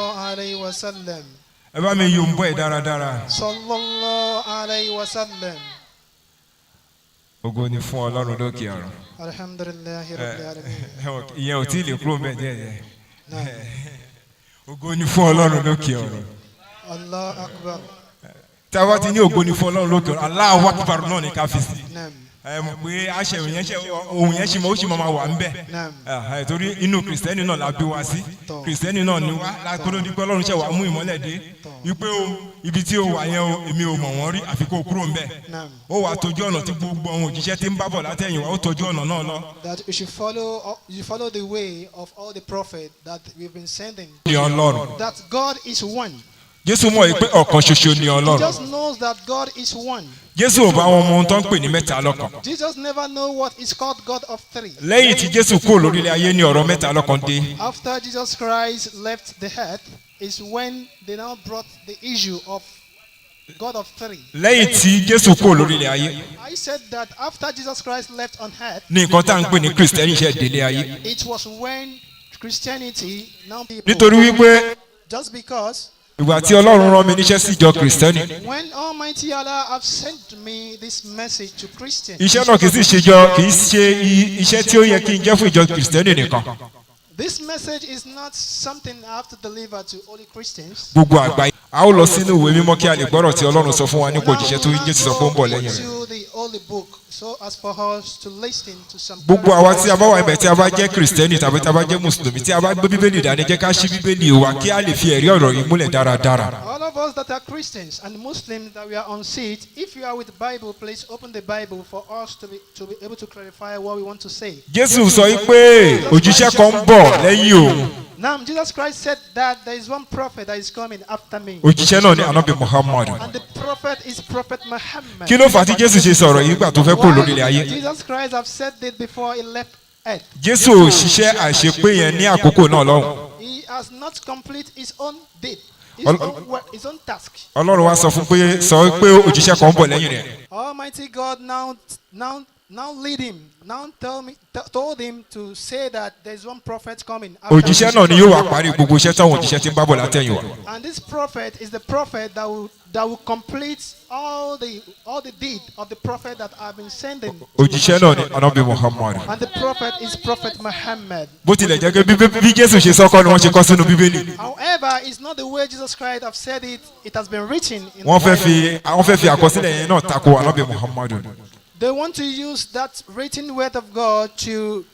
Alayhi wa sallam. Ẹ bá mi yòǹbọ̀ ẹ̀ dáradára. Sallallahu alayhi wa sallam. Ògo ni fún Ọlọ́run lókè ọ̀run. Alhamdulillahi rabbil alamin. Ìyẹn ò tí ì lè kúrò mbẹ̀ díẹ̀ díẹ̀. Naam. Ògo ni fún Ọlọ́run lókè ọ̀run. Allah akbar. Tí a bá ti ní ògo ni fún Ọlọ́run lókè ọ̀run, Allahu akbar náà ni ká fi sí. Naam. Ẹ mọ̀ pé àṣẹ òun yẹn ṣe ohun yẹn ṣì mọ̀, ó sì máa wà ńbẹ̀. Naam. Torí inú Kìrìsìtẹ́nì náà la bí wa sí. Tọ́. Kìrìsìtẹ́nì náà ni wá lákòrò ní pé Ọlọ́run ṣe wà mú ìmọ́lẹ̀ dé. Wípé o ibi tí o wà yẹn o, èmi ò mọ̀ wọ́n rí, àfi kó o kúrò ńbẹ̀. Naam. Ó wàá tọ́jú ọ̀nà tí gbogbo àwọn òjíṣẹ́ tí ń bá bọ̀ látẹ̀yìn wá, ó tọ́jú ọ̀nà náà lọ. That you should follow, you follow the way of all the prophets that we've been sending. Ní Ọlọ́run. That God is one. Jésù mọ̀ yìí pé ọ̀kan ṣoṣo ni He Ọlọ́run. just knows that God is one. Jésù ò bá wọn mọ ohun tó ń pè ní mẹ́ta lọ́kan. Jesus never know what is called God of three. Lẹ́yìn tí Jésù kúrò lórílẹ̀ ayé ní ọ̀rọ̀ mẹ́ta lọ́kan dé. After Jesus Christ left the earth is when they now brought the issue of God of three. Lẹ́yìn tí Jésù kúrò lórílẹ̀ ayé I said that after Jesus Christ left on earth, ní nǹkan tá à ń pè ní Kìrìsìtẹ́nì ṣe délé ayé. it was when Christianity now people Nítorí wípé just because ìgbà tí Ọlọ́run rán mi níṣẹ́ sí ìjọ Kìrìsìtẹ́nì, when Almighty Allah have sent me this message to Christians, iṣẹ́ náà kì í sì ṣe jọ kì í ṣe iṣẹ́ tí ó yẹ kí n jẹ́ fún ìjọ Kìrìsìtẹ́nì nìkan. This message is not something I have to deliver to only Christians. Gbogbo àgbáyé. A ó lọ sínú ìwé mímọ́ kí a lè gbọ́rọ̀ tí Ọlọ́run sọ fún wa nípa òjíṣẹ́ tó Jésù sọ pé ó ń bọ̀ lẹ́yìn rẹ̀. To the holy book, so as for us to listen to some. Gbogbo àwa tí a bá wà ibẹ̀, tí a bá jẹ́ Kìrìsìtẹ́nì tàbí tí a bá jẹ́ Mùsùlùmí, tí a bá gbé Bíbélì dání, jẹ́ ká ṣí Bíbélì wa kí a lè fi ẹ̀rí ọ̀rọ̀ yìí múlẹ̀ dáradára. All of us that are Christians and Muslims that we are on seat, if you are with the Bible, please open the Bible for us to be able to clarify what we want to say. Jésù sọ yìí pé òjíṣẹ́ kan ń bọ̀ lẹ́yìn òun. Now, Jesus Christ said that there is one prophet that is coming after me. Òjíṣẹ́ náà ní Anabi Muhammad. And the prophet is Prophet Muhammad. Kí ló fà á tí Jésù ṣe sọ̀rọ̀ yìí nígbà tó fẹ́ kúrò lórílẹ̀ ayé? Jesus Christ have said it before he left earth. Jésù ò ṣiṣẹ́ àṣepé yẹn ní àkókò náà lọ́hùn. He has not complete his own deed, his own work, his own task. Ọlọ́run wá sọ fún pé sọ pé òjíṣẹ́ kan ń bọ̀ lẹ́yìn rẹ̀. Almighty God now lead him, now tell me, told him to say that there is one prophet coming after Òjíṣẹ́ me. náà ni yóò wá parí gbogbo iṣẹ́ táwọn òjíṣẹ́ ti ń bá bọ̀ látẹ̀yìn wá. And this prophet is the prophet that will complete all the deed of the prophet that I've been sending. Òjíṣẹ́ náà ni Anabi Muhammad. And the prophet is Prophet Muhammad. Bó tilẹ̀ jẹ́ pé bí Jésù ṣe sọ́kọ́ ni wọ́n ṣe kọ́ sínú Bíbélì. However, it's not the way Jesus Christ have said it. It has been written in Wọ́n the fẹ́ Bible. fi àwọn fẹ́ fi àkọsílẹ̀ yẹn náà tako Anabi Muhammad. They want to use that written word of God to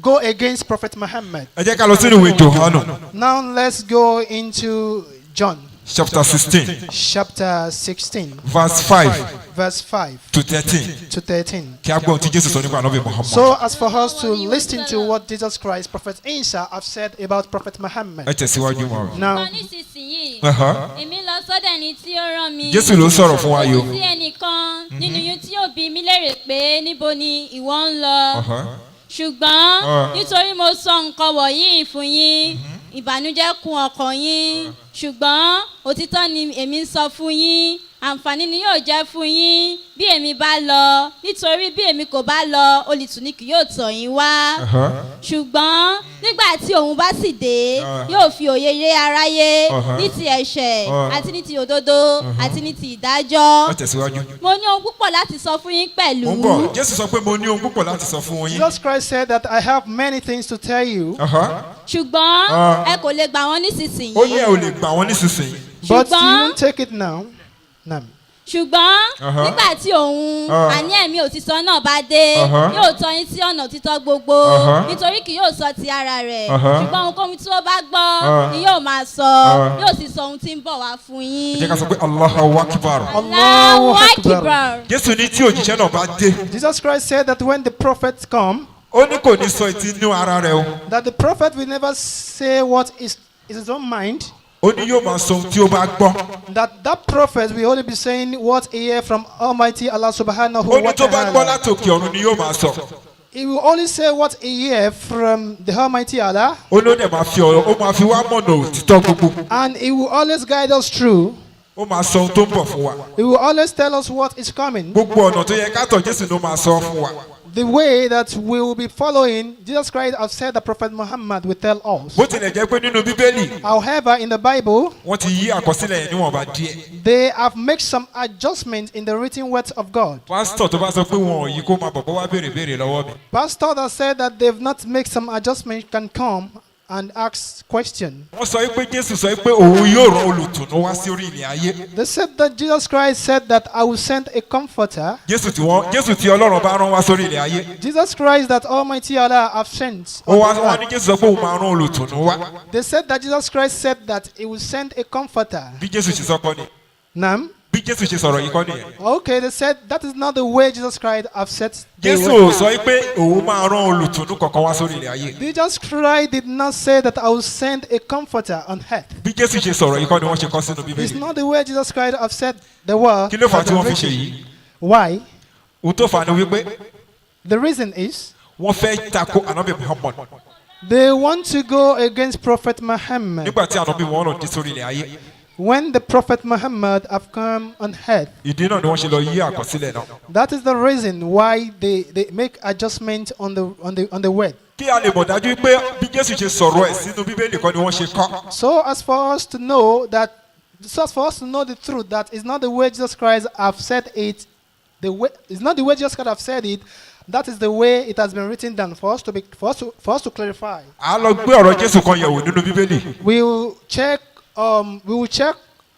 go against Prophet Muhammad. Ẹ jẹ́ ká lọ sínú ìwé Jòhánù, Now let's go into John chapter 16, chapter 16, verse 5 verse 5 to 13, to 13. kí a gbọ́ ohun tí Jésù sọ nípa Anabi Muhammad. So as for us to listen to what Jesus Christ, Prophet Isa, have said about Prophet Muhammad. Ẹ tẹ̀síwájú mọ́. Now, Sọ nísinsìnyí, èmi lọ sọ́dọ̀ ẹni tí ó rán mi. Jésù ló sọ̀rọ̀ fún wa yìí o. Kò sí ẹnìkan nínú yín tí yóò bi mí léèrè pé, 'Níbo ni ìwọ ń lọ?' Ṣùgbọ́n nítorí mo sọ nǹkan wọ̀nyí fún yín, ìbànújẹ́ kún ọkàn yín. Ṣùgbọ́n òtítọ́ ni èmi ń sọ fún yín, àǹfààní ni yóò jẹ́ fún yín bí èmi bá lọ, nítorí bí èmi kò bá lọ, olùtùnú kì yóò tọ̀ yín wá. Ṣùgbọ́n nígbà tí òun bá sì dé, yóò fi òye yé aráyé ní ti ẹ̀ṣẹ̀ àti ní ti òdodo àti ní ti ìdájọ́. Ẹ tẹ̀síwájú. Mo ní ohun púpọ̀ láti sọ fún yín pẹ̀lú. Mo ń bọ̀. Jésù sọ pé mo ní ohun púpọ̀ láti sọ fún yín. Jesus Christ said that I have many things to tell you, Ṣùgbọ́n ẹ kò lè gbà wọ́n nísinsìnyí. Ó ní ẹ ò lè gbà wọ́n nísinsìnyí. But you Ṣùgbọ́n won't take it now. Now, ṣùgbọ́n nígbà tí òun, àní ẹ̀mí òtítọ́ náà bá dé, yóò tọ́ yín sí ọ̀nà òtítọ́ gbogbo, nítorí kì yóò sọ ti ara rẹ̀, ṣùgbọ́n ohunkóhun tí ó bá gbọ́ ni yóò máa sọ, yóò sì sọ ohun tí ń bọ̀ wá fún Ẹ yín. jẹ́ ká sọ pé Allahu Akbar. Allahu Allahu Akbar. Akbar. Jésù ní tí òjíṣẹ́ náà bá dé, Jesus Christ said that when the prophets come, ó ní kò ní sọ ti inú ara rẹ̀ o. that the prophet will never say what is his own mind, Ó ní yóò máa sọ ohun tí ó bá gbọ́. that that prophet will only be saying what he hear from Almighty Allah subhanahu Ó ní wa tó bá gbọ́ ta'ala. látòkè ọ̀run ni yóò máa sọ. He will only say what he hear from the Almighty Allah, Ó ló dẹ̀ máa fi ọ̀rọ̀ ó máa fi wá mọ̀nà òtítọ́ gbogbo. And he will always guide us through. Ó máa sọ ohun tó ń bọ̀ fún wa. He will always tell us what is coming. Gbogbo ọ̀nà tó yẹ ká tọ̀, Jésù ló máa sọ fún wa. The way that we will be following, Jesus Christ has said that Prophet Muhammad will tell us. Bó tilẹ̀ jẹ́ pé nínú Bíbélì, However, in the Bible, wọ́n ti yí àkọsílẹ̀ yẹn níwọ̀nba díẹ̀. they have made some adjustment in the written words of God. Pásítọ̀ tó bá sọ pé wọn ò yí, kó máa bọ̀, kó wá béèrè béèrè lọ́wọ́ mi. Pastor that said that they've not made some adjustment can come and ask question. Wọ́n sọ pé Jésù sọ pé òun yóò rán olùtùnú wá sí orí ilẹ̀ ayé. They said that Jesus Christ said that I will send a comforter. Jésù tí Ọlọ́run bá rán wá sórí ilẹ̀ ayé. Jesus Christ that Almighty Allah have sent Ó on wá the wọ́n ní earth. Jésù sọ pé òun máa rán olùtùnú wá. They said that Jesus Christ said that he will send a comforter. Bí Jésù ṣe sọ kọ́ ni. Nam? Bí Jésù ṣe sọ̀rọ̀ yìí kọ́ nìyẹn. Okay, they said that is not the way Jesus Christ have said the Jésù way. ò sọ pé òun máa rán olùtùnú kankan wá sórí ilẹ̀ ayé. Jesus Christ did not say that I will send a comforter on earth. Bí Jésù ṣe sọ̀rọ̀ yìí kọ́ ni wọ́n ṣe kọ́ sínú It's Bíbélì. not the way Jesus Christ have said the word. Kí ló fà á has tí been wọ́n fi ṣe written. yìí? Why? Ohun tó fà á ni wípé The reason is wọ́n fẹ́ tako Ànábì Muhammad they want to go against Prophet Muhammad. nígbà tí Ànábì Muhammad dé sórí ilẹ̀ ayé. When the Prophet Muhammad have come on earth, Ìdí náà ni wọ́n ṣe lọ yí àkọsílẹ̀ náà. that is the reason why they make adjustment on the word. Kí a lè mọ̀ dájú pé bí Jésù ṣe sọ̀rọ̀ ẹ̀ sínú Bíbélì kọ́ ni wọ́n ṣe kọ́. So as for us to know the truth, that is not the way Jesus Christ have said it, the way it's not the way Jesus Christ have said it, that is the way it has been written down for us to clarify. À á lọ gbé ọ̀rọ̀ Jésù kan yẹ̀wò nínú Bíbélì. We will check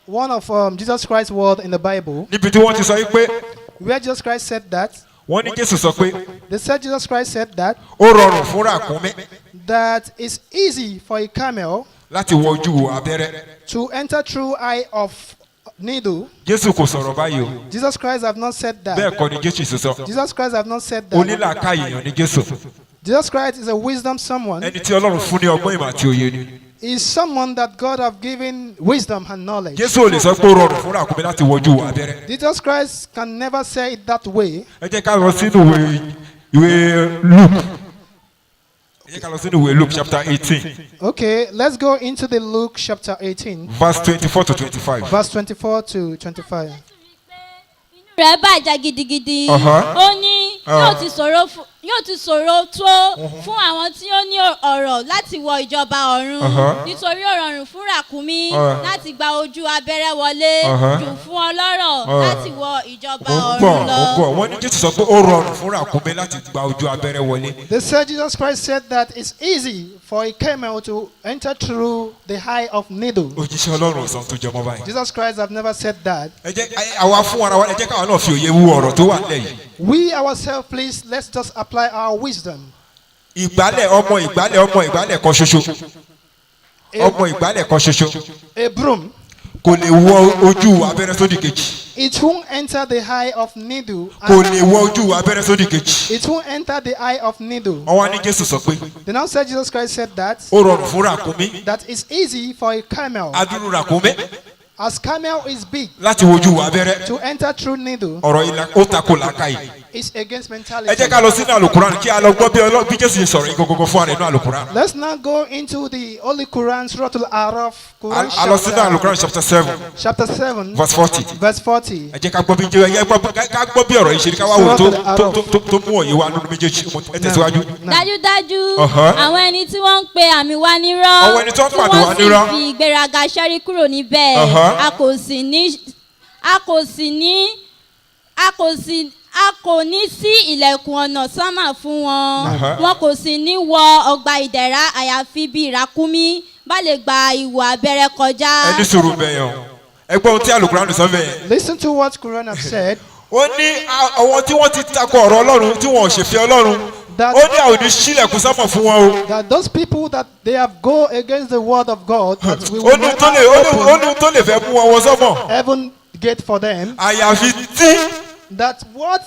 one of Jesus Christ's word in the Bible Níbi tí wọ́n ti sọ pé where Jesus Christ said that wọ́n ní Jésù sọ pé they said Jesus Christ said that ó rọrùn fún ràkúnmí that it's easy for a camel láti wọ ojú abẹ́rẹ́. to enter through eye of needle. Jésù kò sọ̀rọ̀ báyìí o. Jesus Christ have not said that. Bẹ́ẹ̀ kọ́ ni Jésù ṣe sọ. Jesus Christ have not said that. Onílàákàyè èèyàn ni Jésù. Jesus Christ is a wisdom someone. Ẹni tí Ọlọ́run fún ní ọgbọ́n, ìmọ̀ àti òye ni. Is someone that God have given wisdom and knowledge. Jésù ò lè sọ pé ó rọrùn fún ràkúnmí láti wọ ojú abẹ́rẹ́. Jesus Christ can never say it that way. Ẹ jẹ́ ká lọ sínú ìwé Luke. Ẹ jẹ́ ká lọ sínú ìwé Luke chapter 18, Okay, let's go into the Luke chapter 18, verse 24 to 25. verse 24 to 25. Inú rẹ̀ bàjẹ́ gidigidi. Ó ní, yóò ti ṣòro tó fún àwọn tí ó ní ọrọ̀ láti wọ ìjọba ọ̀run! Nítorí ó rọrùn fún ràkúnmí láti gba ojú abẹ́rẹ́ wọlé jù fún ọlọ́rọ̀ láti wọ ìjọba Ó ń ọ̀run bọ̀, ó ń lọ. bọ̀. Wọ́n ní Jésù sọ pé ó rọrùn fún ràkúnmí láti gba ojú abẹ́rẹ́ wọlé. They said Jesus Christ said that it's easy for a camel to enter through the eye of needle. Òjíṣẹ́ Ọlọ́run ò sọ tó jọmọ́ báyìí. Jesus Christ have never said that. Ẹ jẹ́ àwa fún ara wa, ẹ jẹ́ káwa náà fi òye wú ọ̀rọ̀ tó wà nílẹ̀ yìí. We ourselves, please, let's just apply our wisdom. Ìgbálẹ̀, ọmọ ìgbálẹ̀, ọmọ ìgbálẹ̀ kan ṣoṣo, ọmọ ìgbálẹ̀ kan ṣoṣo A broom, kò lè wọ ojú abẹ́rẹ́ sódì kejì. it won't enter the eye of needle. Kò lè wọ ojú abẹ́rẹ́ sódì kejì. It won't enter the eye of needle. Wọ́n wá ní Jésù sọ pé They now said Jesus Christ said that ó rọrùn fún ràkúnmí, that it's easy for a camel, adúrú ràkúnmí, as camel is big, láti wojú abẹ́rẹ́. to enter through needle. Ọ̀rọ̀ yìí ó tako làákàyè. It's against Ẹ mentality. jẹ́ ká lọ sínú àlùkùránì kí a lọ gbọ́ bí Jésù ṣe sọ̀rọ̀ yìí gbogbo fún ara inú àlùkùránì. Let's now go into the Holy Quran, Surah Al-Araf, Quran A lọ sínú àlùkùránì chapter 7, chapter 7, verse 40. verse 40. Ẹ jẹ́ ká gbọ́ bí ẹ jẹ́ ká gbọ́ bí ọ̀rọ̀ yìí ṣe rí, ká wá wò tó mú òye wa nínú méjèèjì. Ẹ tẹ̀síwájú. Dájúdájú, àwọn ẹni tí wọ́n ń pe àmì wa nírọ́, Àwọn ẹni tí wọ́n ń tí pe àmì wa wọ́n sì nírọ́. fi ìgbéraga ṣẹ́rí kúrò níbẹ̀, a kò sì ní a kò sì a kò ní sí ilẹ̀kùn ọ̀nà sánmà fún wọn, wọn kò sì ní wọ ọgbà ìdẹ̀ra, àyàfi bí ìràkúnmí bá lè gba ihò abẹ́rẹ́ kọjá. Ẹ ní sùúrù bẹ́ẹ̀ yẹn o. Ẹ gbọ́ ohun tí àlùkùránì sọ bẹ́ẹ̀ yẹn. Listen to what Quran have said. Ó ní àwọn tí wọ́n ti takò ọ̀rọ̀ Ọlọ́run, tí wọ́n ò ṣèfẹ́ Ọlọ́run, ó ní àwọn ò ní ṣílẹ̀kùn sánmọ̀ fún wọn o. That those people that they have go against the word of God, that we Ó will ní never tó lè ó ní ó open ní tó lè fẹ́ mú wọn wọ sánmọ̀, heaven gate for them. àyàfi tí That what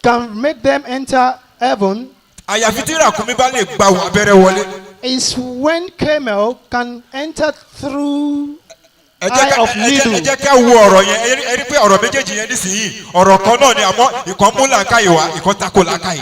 can make them enter heaven àyàfi tí ràkúnmí bá lè gba ihò abẹ́rẹ́ wọlé. is when camel can enter through Ẹ jẹ́ eye ká of ẹ jẹ́ ẹ needle. jẹ́ ká wo ọ̀rọ̀ yẹn. Ẹ rí pé ọ̀rọ̀ méjèèjì yẹn nísìnyí, ọ̀rọ̀ kan náà ni, àmọ́ ìkan mú làákàyè wá, ìkan tako làákàyè.